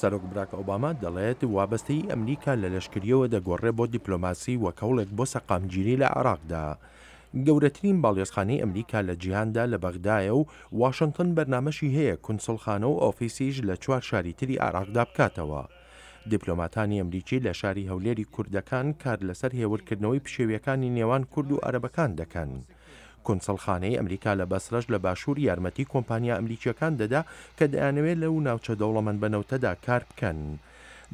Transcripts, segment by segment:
سەرۆک براک ئۆباما دەڵێت وابەستەیی ئەمریکا لە لەشکرییەوە دەگۆڕێ بۆ دیپلۆماسی وەک هەوڵێک بۆ سەقامگیری لە عێراقدا. گەورەترین باڵیۆزخانەی ئەمریکا لە جیهاندا لە بەغدایە و واشنتن بەرنامەشی هەیە کونسوڵخانە و ئۆفیسیش لە چوار شاری تری عێراقدا بکاتەوە. دیپلۆماتانی ئەمریکی لە شاری هەولێری کوردەکان کار لەسەر هێورکردنەوەی پشێویەکانی نێوان کورد و عەرەبەکان دەکەن. کونسڵخانەی ئەمریکا لە بەسرەش لە باشوور یارمەتی کۆمپانیا ئەمریکییەکان دەدا کە دەیانەوێت لەو ناوچە دەوڵەمەند بە نەوتەدا کار بکەن.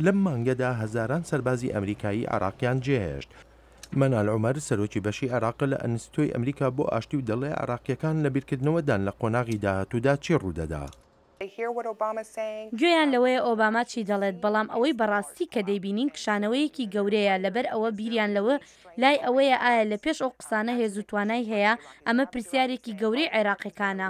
لەم مانگەدا هەزاران سەربازی ئەمریکایی عێراقیان جێهێشت. مەنال عومەر، سەرۆکی بەشی عێراق لە ئەنستیتۆی ئەمریکا بۆ ئاشتی و دەڵێ عێراقییەکان لە بیرکردنەوەدان لە قۆناغی داهاتوودا چی ڕوودەدا. گوێیان لەوەیە ئۆباما چی دەڵێت، بەڵام ئەوەی بەڕاستی کە دەیبینین کشانەوەیەکی گەورەیە، لەبەر ئەوە بیریان لەوە لای ئەوەیە ئایا لە پێش ئەو قسانە هێز و توانای هەیە، ئەمە پرسیارێکی گەورەی عێراقیەکانە.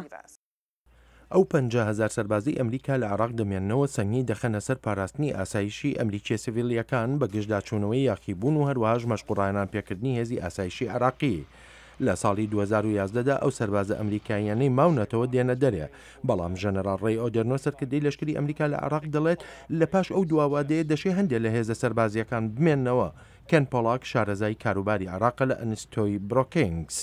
ئەو 50,000 سەربازەی ئەمریکا لە عێراق دەمێننەوە سەنگی دەخەنە سەر پاراستنی ئاسایشی ئەمریکیە سڤیلییەکان بە گژداچوونەوەی یاخیبوون و هەروەهاش مەشق و ڕاهێنان پێکردنی هێزی ئاسایشی عێراقی. لە ساڵی 2011 دا ئەو سەربازە ئەمریکاییانەی ماونەتەوە دێنە دەرێ، بەڵام ژەنەراڵ ڕەی ئۆدێرنۆ سەرکردەی لەشکری ئەمریکا لە عێراق دەڵێت لە پاش ئەو دوا وادەیە دەشێ هەندێ لە هێزە سەربازییەکان بمێننەوە. کێن پۆڵاک شارەزای کاروباری عێراقە لە ئەنستیتۆی برۆکینگز.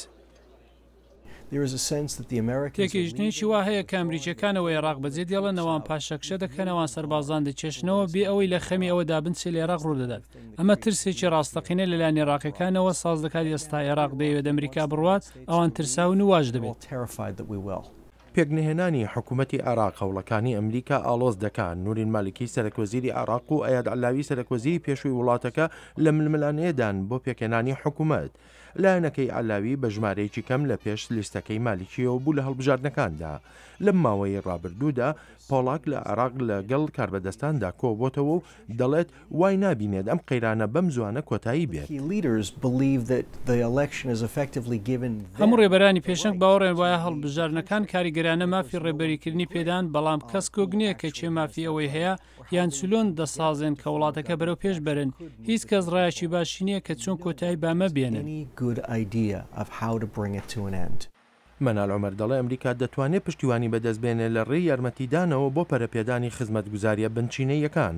تێگەیشتنێکی وا هەیە کە ئەمریکییەکان ئەوە ئێراق بەجێ دێڵن، ئەوان پاشەکشە دەکەن، ئەوان سەربازان دەکێشنەوە، بێ ئەوەی لە خەمی ئەوەدا بن چی لە ئێراق ڕوودەدات. ئەمە ترسێکی ڕاستەقینە لەلایەن ئێراقییەکانەوە ساز دەکات، ئێستا ئێراق دەیەوێت ئەمریکا بڕوات، ئەوان ترساون و واش دەبێت. پێکنەهێنانی حکومەتی عێراق هەوڵەکانی ئەمریکا ئاڵۆز دەکات، نورین مالکی سەرەکوەزیری عێراق و ئەیاد عەلاوی سەرەکوەزیری پێشووی وڵاتەکە لە ململانێدان بۆ پێکهێنانی حکومەت. لایەنەکەی عەلاوی بە ژمارەیەکی کەم لە پێش لیستەکەی مالیکییەوە بوو لە هەڵبژاردنەکاندا. لەم ماوەیەی ڕابردوودا پۆڵاک لە عێراق لە گەڵ کاربەدەستاندا کۆبۆتەوە و دەڵێت وای نابینێت ئەم قەیرانە بەم زوانە کۆتایی بێت. هەموو ڕێبەرانی پێشەنگ باوەڕیان وایە هەڵبژاردنەکان کاریگەرانە مافی ڕێبەریکردنی پێدان، بەڵام کەس کۆک نییە کە کێ مافی ئەوەی هەیە یان چلۆن دەسازێن کە وڵاتەکە بەرەو پێش بەرن، هیچ کەس ڕایەکی باشی نییە کە چۆن کۆتایی بامە بێنن. مەنال عومەر دەڵێ ئەمریکا دەتوانێ پشتیوانی بەدەست بێنێ لە ڕێی یارمەتیدانەوە بۆ پەرەپێدانی خزمەتگوزارییە بنچینەییەکان.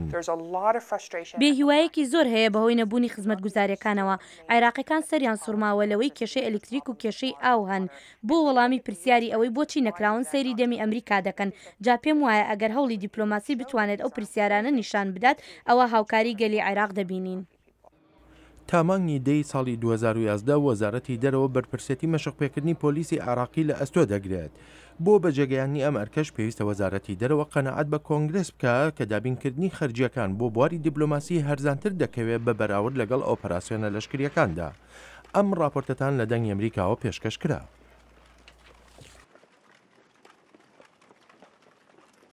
بێهیوایەکی زۆر هەیە بەهۆی نەبوونی خزمەتگوزارییەکانەوە، عێراقیەکان سەریان سوڕماوە لەوەی کێشەی ئەلیکتریک و کێشەی ئاو هەن، بۆ وەڵامی پرسیاری ئەوەی بۆچی نەکراون سەیری دەمی ئەمریکا دەکەن، جا پێم وایە ئەگەر هەوڵی دیپلۆماسی بتوانێت ئەو پرسیارانە نیشان بدات ئەوا هاوکاری گەلی عێراق دەبینین. تا مانگی دەی ساڵی 2011 وەزارەتی دەرەوە بەرپرسێتی مەشقپێکردنی پۆلیسی عێراقی لە ئەستۆ دەگرێت. بۆ بەجێگەیاندنی ئەم ئەرکەش پێویستە وەزارەتی دەرەوە قەناعەت بە کۆنگرێس بکا کە دابینکردنی خەرجییەکان بۆ بواری دیبلۆماسی هەرزانتر دەکەوێ بە بەراورد لەگەڵ ئۆپەراسیۆنە لەشکرییەکاندا. ئەم ڕاپۆرتەتان لە دەنگی ئەمریکاوە پێشکەش کرا.